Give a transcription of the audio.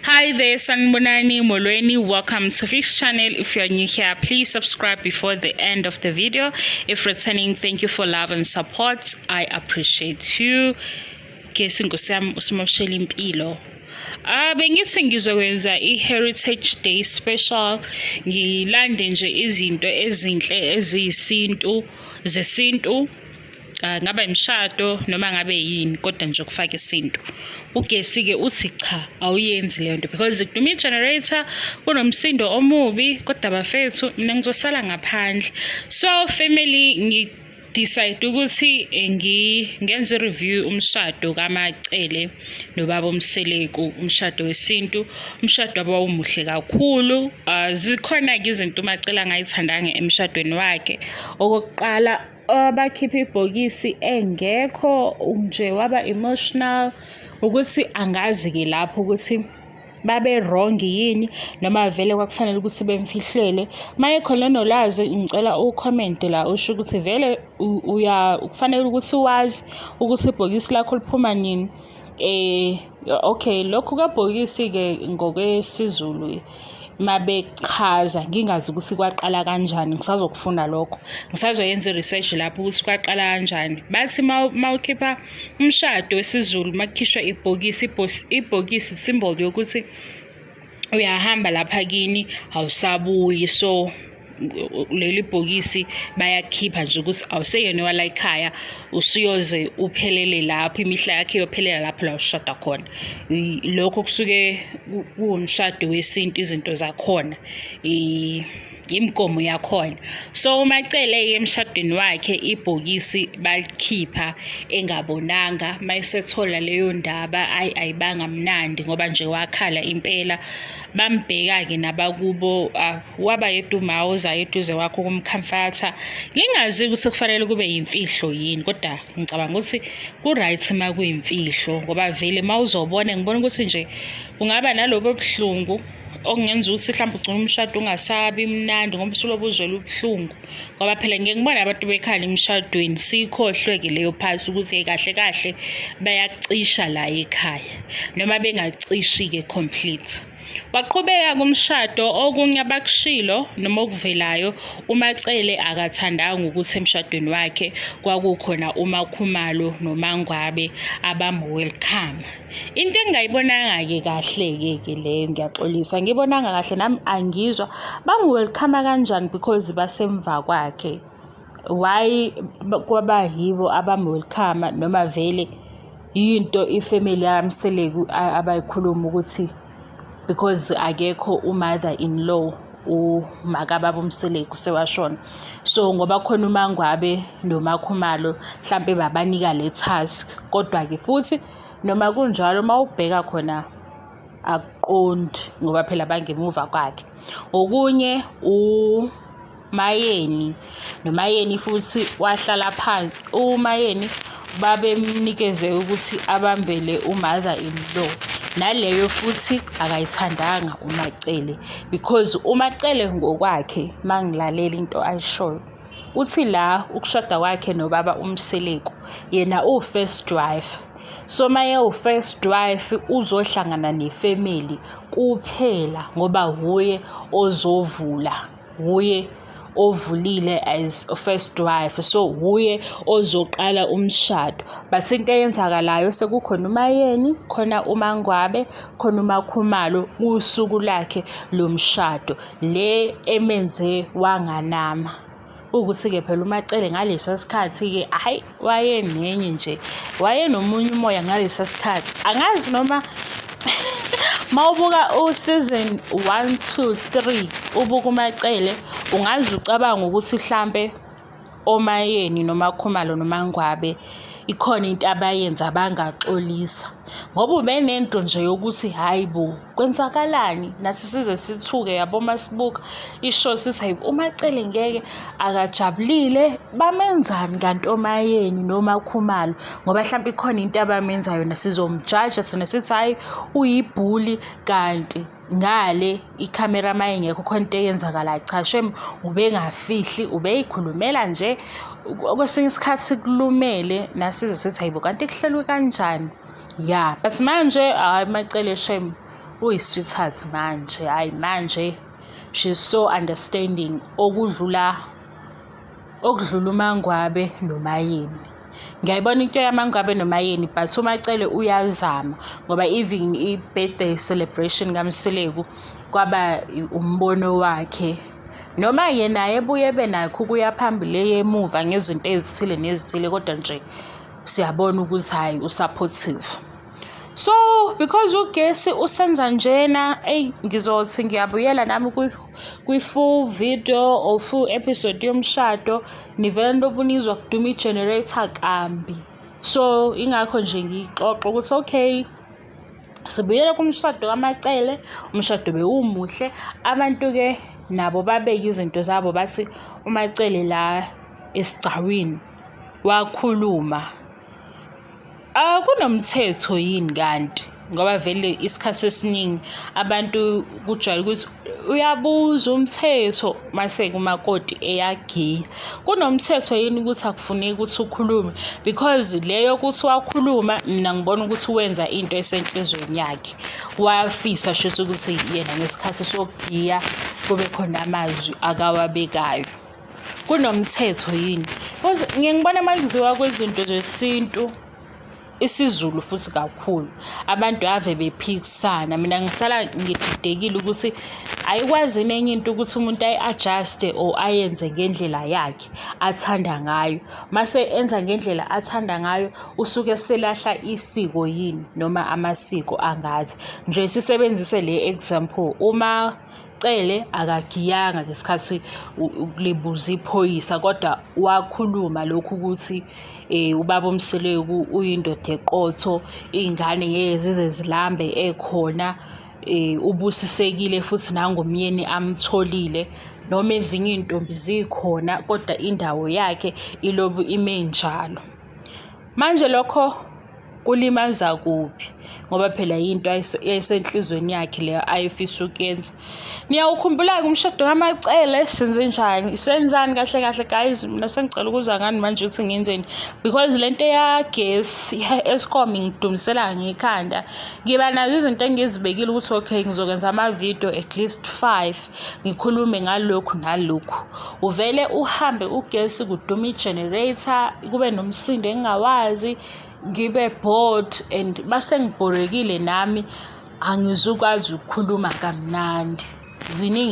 Hi there, Sanibonani Molweni. Welcome to Fish Channel. If you're new here, please subscribe before the end of the video. If returning, thank you for love and support. I appreciate you. Ke nkosi yami usimoshela impilo. Ah, bengithi ngizokwenza i-Heritage Day special, ngilande nje izinto ezinhle eziyisintu zesintu, ngaba imishado noma ngabe yini, kodwa nje kufaka isintu. Ugesi-ke uthi cha, awuyenzi leyo nto because kuduma i-generator, kunomsindo omubi, kodwa bafethu mina ngizosala ngaphandle. So family, ngi-decide ukuthi ngenze i-review umshado kaMacele nobaba uMseleku, umshado wesintu. Umshado wabo wawumuhle kakhulu. Zikhona-ke izinto uMacele angayithandanga emshadweni wakhe. Okokuqala, abakhipha ibhokisi engekho nje, waba emotional ukuthi angazi-ke lapho ukuthi babe wrong yini noma vele kwakufanele ukuthi bemfihlele. Uma ekhona onolwazi, ngicela u-comment-e la usho ukuthi vele uya kufanele ukuthi wazi ukuthi ibhokisi lakho liphuma nini. Okay, lokhu kwebhokisi-ke ngokwesiZulu mabechaza, ngingazi ukuthi kwaqala kanjani, ngisazokufuna lokho, ngisazoyenza i-research lapho ukuthi kwaqala kanjani. Bathi mawukhipha umshado wesiZulu, makukhishwa ibhokisi, ibhokisi symbol yokuthi uyahamba lapha kini, awusabuyi. So leli bhokisi bayakhipha nje ukuthi awuseyena wala ekhaya, usuyoze uphelele lapho, imihla yakhe iyophelela lapho la ushada khona. Lokho kusuke kuwumshado wesintu, izinto zakhona, imigomo yakhona. So uMacele emshadweni wakhe ibhokisi balikhipha engabonanga. Mayesethola leyo ndaba, ayi, ayibanga mnandi ngoba nje wakhala impela. Bambheka-ke nabakubo, waba yedwa uma ozayo eduze wakho ukum-comfort-a. Ngingazi ukuthi kufanele kube yimfihlo yini, kodwa ngicabanga ukuthi ku-right uma kuyimfihlo, ngoba vele uma uzobona, ngibona ukuthi nje kungaba nalobo buhlungu okungenza ukuthi mhlawumbe ugcine umshado ungasabi mnandi ngoba usulobe uzwela ubuhlungu. Ngoba phela ngike ngibone abantu bekhala emshadweni, siyikhohlwe-ke leyo part ukuthi kahle kahle bayacisha la ekhaya noma bengacishi-ke complete. Waqhubeka kumshado. Okunye abakushilo noma okuvelayo, uMacele akathandanga ukuthi emshadweni wakhe kwakukhona uMakhumalo noMangwabe abam-welcome. Into engingayibonanga-ke kahle-ke ke leyo, ngiyaxolisa, ngibonanga kahle nami angizwa, bam-welcome kanjani because basemva kwakhe? Why kwaba yibo abam-welcome noma vele yinto i-family yaMseleku abayikhuluma ukuthi because akekho u-mother in law, umakababa uMseleku sewashona, so ngoba khona uMangwabe noMakhumalo mhlampe babanika le task. Kodwa-ke futhi noma kunjalo, uma ubheka khona akuqondi ngoba phela bangemuva kwakhe. Okunye, uMayeni noMayeni futhi wahlala phansi, uMayeni babemnikeze ukuthi abambele u-mother in law, naleyo futhi akayithandanga uMacele because uMacele ngokwakhe, mangilalela into ayishoyo, uthi la ukushada kwakhe nobaba uMseleku, yena uwu-first wife. So uma ewu-first wife uzohlangana ne-family kuphela ngoba wuye ozovula, wuye ovulile as first wife, so wuye ozoqala umshado. But into eyenzakalayo, sekukhona uMayeni, khona uMangwabe, khona uMakhumalo kusuku lakhe lomshado, le emenze wanganama. Ukuthi-ke phela uMacele ngalesa sikhathi-ke, hhayi, wayenenye nje, wayenomunye umoya ngalesa sikhathi. Angazi noma mawubuka u-season 1, 2, 3, ubuka uMacele, ungaze ucabange ukuthi hlampe oMayeni noMakhumalo noMangwabe ikhona into abayenza bangaxolisa, ngoba ubenento nje yokuthi hhayi bo, kwenzakalani, nathi size sithuke yabo masibuka i-show sithi hayi, uMacele ngeke akajabulile, bamenzani kanti oMayeni noMakhumalo, ngoba hlampe ikhona into abamenza yona, sizomjaja thina sithi hhayi uyi-bully, kanti ngale ikhamera uma ingekho khona into eyenzakalayo. Cha shame, ubengafihli, ubeyikhulumela nje, kwesinye isikhathi kulumele nasize sithi hayibo, kanti kuhlelwe kanjani? Ya, but manje hhayi, Macele shame. Uyi-sweetheart manje, hhayi manje she's so understanding okudlula uMaNgwabe noMaYeni. Ngiyayibona into yaMaNgwabe noMaYeni, but uMaCele uyazama ngoba even i-birthday celebration kaMseleku kwaba umbono wakhe. Noma-ke naye ebuye ebe nakho ukuya phambili eye emuva ngezinto ezithile nezithile, kodwa nje siyabona ukuthi hhayi u-supportive. So because ugesi usenza njena, eyi ngizothi ngiyabuyela nami kwi-full video or full episode yomshado, nivele nilobe nizwa kuduma i-generator kambi. So ingakho nje ngiyixoxa ukuthi okay, sibuyele kumshado kaMaCele, umshado bewumuhle. Abantu-ke nabo babeke izinto zabo bathi uMaCele la esigcawini wakhuluma. Kunomthetho yini kanti? Ngoba vele isikhathi esiningi abantu kujwayele ukuthi uyabuza umthetho mase-ke umakoti eyagiya. Kunomthetho yini ukuthi akufuneki ukuthi ukhulume? Because le yokuthi wakhuluma mina ngibona ukuthi wenza into esenhlizweni yakhe. Wafisa shuthi ukuthi yena ngesikhathi sokugiya kube khona amazwi akawabekayo. Kunomthetho yini? Because ngiye ngibone uma kuziwa kwizinto zesintu, isiZulu futhi kakhulu, abantu ave bephikisana. Mina ngisala ngididekile ukuthi ayikwazi yini enye into ukuthi umuntu ayi-adjust-e or ayenze ngendlela yakhe athanda ngayo. Mase enza ngendlela athanda ngayo usuke eselahla isiko yini noma amasiko angazi. Nje sisebenzise le example, uma Cele akagiyanga ngesikhathi libuza iphoyisa kodwa wakhuluma lokhu ukuthi ubaba uMseleku uyindoda eqotho, iy'ngane ngeke zize zilambe ekhona, ubusisekile futhi nangomyeni amtholile noma ezinye iy'ntombi zikhona kodwa indawo yakhe ilobu ime njalo. Manje lokho kulimaza kuphi ngoba phela yinto eyayisenhlizweni yakhe leyo ayefisa ukuyenza. Niyawukhumbula-ke umshado kaMaCele senzenjani? Senzani kahle kahle guys? Mina sengicela ukuzwa ngani manje ukuthi ngenzeni because le nto yagesi ya-Eskom ingidumisela ngekhanda. Ngiba nazo izinto engizibekile ukuthi okay ngizokwenza ama-video at least 5 ngikhulume ngalokhu nalokhu. Uvele uhambe ugesi kudume i-generator kube nomsindo engingawazi ngibe bored and mase ngibhorekile nami angizukwazi ukukhuluma kamnandi. Ziningi.